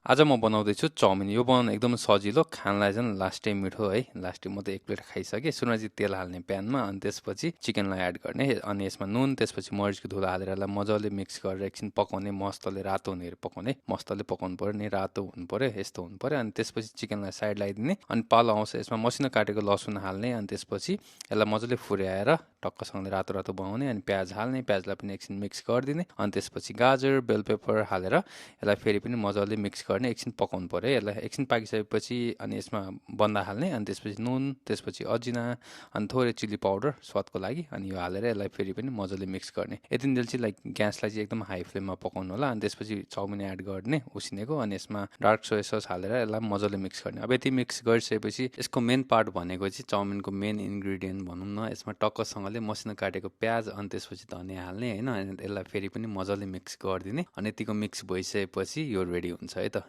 आज म बनाउँदैछु चाउमिन। यो बनाउन एकदम सजिलो, खानलाई झन् लास्टै मिठो है। लास्टै म त एक प्लेट खाइसकेँ। सुरुमा चाहिँ तेल हाल्ने प्यानमा, अनि त्यसपछि चिकनलाई एड गर्ने, अनि यसमा नुन, त्यसपछि मरिचको धुलो हालेर यसलाई मजाले मिक्स गरेर एकछिन पकाउने, मस्तले रातो हुने गरी पकाउने। मस्तले पकाउनु पर्यो नि, रातो हुनु पर्यो, यस्तो हुनु पर्यो। अनि त्यसपछि चिकनलाई साइड लगाइदिने, अनि पालो आउँछ यसमा मसिनो काटेको लसुन हाल्ने, अनि त्यसपछि यसलाई मजाले फुर्याएर टक्कसँगले रातो रातो बनाउने, अनि प्याज हाल्ने, प्याजलाई पनि एकछिन मिक्स गरिदिने, अनि त्यसपछि गाजर, बेल पेपर हालेर यसलाई फेरि पनि मजाले मिक्स गर्ने, एकछिन पकाउनु पर्यो है। यसलाई एकछिन पाकिसकेपछि अनि यसमा बन्दा हाल्ने, अनि त्यसपछि नुन, त्यसपछि अजिना, अनि थोरै चिल्ली पाउडर स्वादको लागि, अनि यो हालेर यसलाई फेरि पनि मजाले मिक्स गर्ने। यतिन्जेल चाहिँ लाइक ग्यासलाई चाहिँ एकदम हाई फ्लेममा पकाउनु होला, अनि त्यसपछि चाउमिन एड गर्ने उसिनेको, अनि यसमा डार्क सोया सस हालेर यसलाई मजाले मिक्स गर्ने। अब यति मिक्स गरिसकेपछि यसको मेन पार्ट भनेको चाहिँ चाउमिनको मेन इन्ग्रिडियन्ट भनौँ न, यसमा टक्कसँगले मसिनो काटेको प्याज, अनि त्यसपछि धनियाँ हाल्ने होइन, अनि यसलाई फेरि पनि मजाले मिक्स गरिदिने, अनि यतिको मिक्स भइसकेपछि यो रेडी हुन्छ है त।